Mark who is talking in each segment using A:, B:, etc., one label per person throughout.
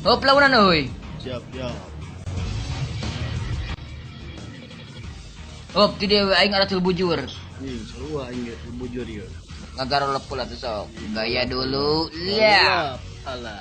A: Heup launan euy.
B: Siap, siap.
A: Heup ti deui aing ada bujur.
B: Nih, sarua aing ge bujur ieu.
A: Ngagarolep pula tuh sok. Gaya dulu. Ya.
B: Alah.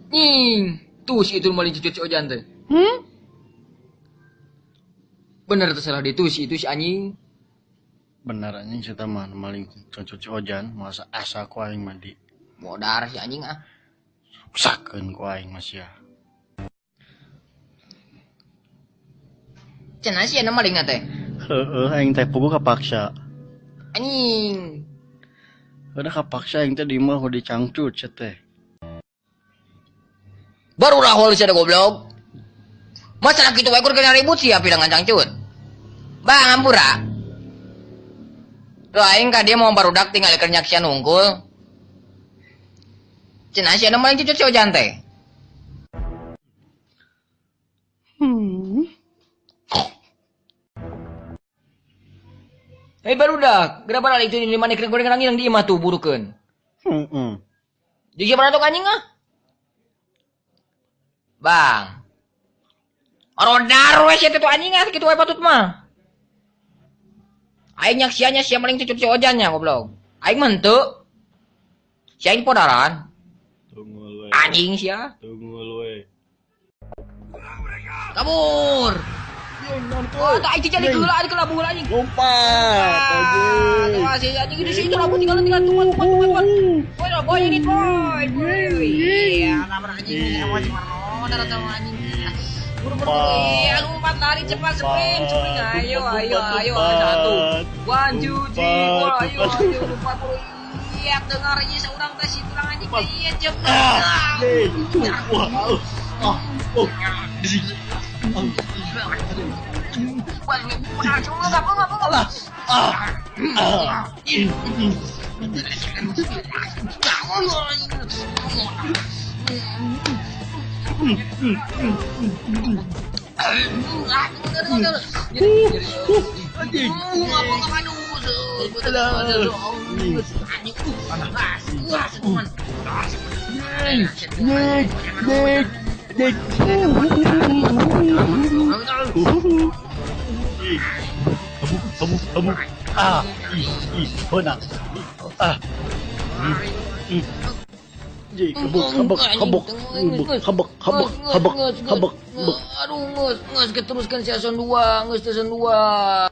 A: Nying, tuh si itu maling cucut si Ojan teh.
B: Hmm?
A: Bener tuh salah dia tuh si itu si anjing.
B: Bener anjing si mah maling cucut si Ojan, masa asa ku aing mah di.
A: Modar si anjing ah.
B: Ruksakeun ku aing mah sia.
A: Cenah sia nu maling teh.
B: Heeh, aing teh puguh kapaksa.
A: Anjing.
B: Udah kapaksa aing teh di imah dicangcut sia teh.
A: Baru rahol sia goblok. Masalah kitu wae kur kena ribut sia pidangan cangcut. Bang ampura. Tuh aing ka dia mau barudak tinggal keur nyaksian hungkul. Cenah sia nu maling cucut si Ojan teh. Hei barudak, geura balik itu di mana keur goreng ngilang di imah tuh burukeun.
B: Heeh.
A: Jeung siapa atuh anjing ah? Bang. Rodar we sia teh tuh anjing ah kitu wae patut mah. Aing nyaksiannya sia maling cucut si Ojannya goblok. Aing mah henteu. Si aing podaran.
B: Tunggu we.
A: Anjing sia.
B: Tunggu we.
A: Kabur. Oh, tak aing cicali keula ari kelabu heula anjing.
B: Lompat anjing.
A: Wah, si anjing di situ labu tinggal tinggal tuan tuan tuan tuan. Boy, boy ini boy. Iya, nabrak anjing emosi marno darah sama anjing. Buru-buru. Iya, lompat lari cepat sprint, sprint. Ayo, ayo, ayo. 1 1 2 3 4, ayo, ayo, lompat buru. Iya, dengar aja seorang tes itu orang anjing. Iya, cepat.
B: Wah, oh,
A: Aduh, nges, teruskan season 2, nges season 2.